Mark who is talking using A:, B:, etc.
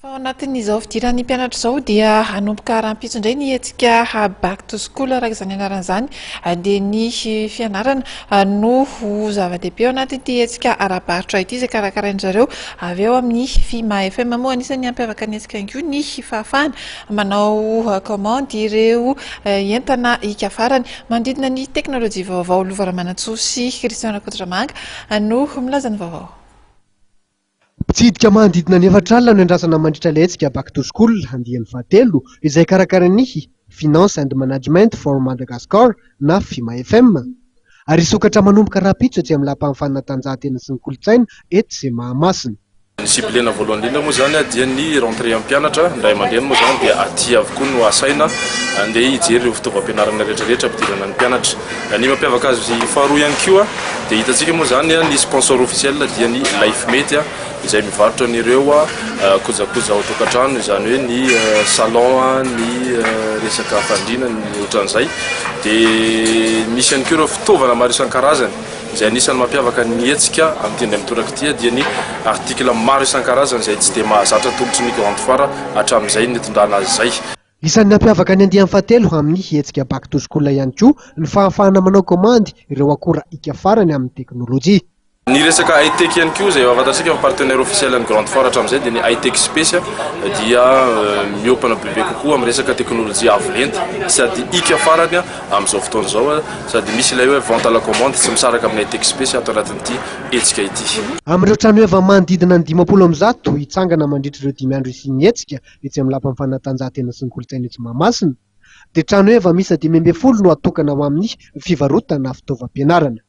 A: Fa ao anatin'izao fidiran'ny mpianatra izao dia hanomboka rahampitso indray ny hetsika Back to School araka izany anarana izany dia ny fianarana no ho zava-dehibe ao anatin'ity hetsika ara-barotra ity izay karakarain-dry zareo avy ao amin'ny Fima FM. Moa anisan'ny hampiavaka ny hetsika ihany koa ny fahafahana manao commande ireo entana hika farany manodidina ny teknolojia vaovao. Lova Ramanantsoa sy Christian Rakotoramanga no milaza ny vaovao.
B: Mpitsidika manodidina ny 40 no andrasana mandritra ilay hetsika Back to School andiany fahatelo izay karakarain'ny Finance and Management for Madagascar na Fima FM. Ary hisokatra manomboka rahampitso etsy amin'ny Lapan'ny Fanatanjahantena sy ny Kolontsaina etsy Mahamasina.
C: Ny ciblena voalohany indrindra moa izany dia ny rentrée amin'ny mpianatra, ny ray aman-dreny moa izany dia aty avokoa no asaina andeha hijery ireo fitaovam-pianarana rehetra rehetra ampidirana ny mpianatra. Ny mampiavaka azy faharoa ihany koa dia hitantsika moa izany ny sponsor officiel dia ny Life Mety izay mivarotra an'ireo kojakoja ao an-tokantrano izany hoe ny salon, ny resaka fandriana, ny ohatran'izay. Dia misy ihany koa ireo fitaovana maro isan-karazany izay anisan'ny mampiavaka ny hetsika amin'ity indray mitoraka ity dia ny article maro isan-karazany izay tsy dia mahazatra atolotry ny Grande Foire hatramin'izay nitondrana azy izay.
B: Isan'ny nampiavaka ny andiany fahatelo amin'ny hetsika Back to School ihany koa ny fahafahana manao kaomandy ireo akora hika farany amin'ny teknolojia.
C: Ny resaka High Tech ihany koa izay efa fantatsika fa partenaire officiel ny Grande Foire hatramin'izay dia ny High Tech Space dia miompana bebe kokoa amin'ny resaka teknolojia avo lenta sady hika farany amin'izao fotoana izao sady misy ilay hoe vente à la commande tsy misaraka amin'ny High Tech Space ato anatin'ity hetsika ity.
B: Amin'ireo tranoheva manodidina ny 150 hitsangana mandritra ireo dimy andro hisian'ny hetsika etsy amin'ny Lapan'ny Fanatanjahantena sy ny Kolontsaina etsy Mahamasina, dia tranoheva miisa 15 no hatokana ho amin'ny fivarotana fitaovam-pianarana.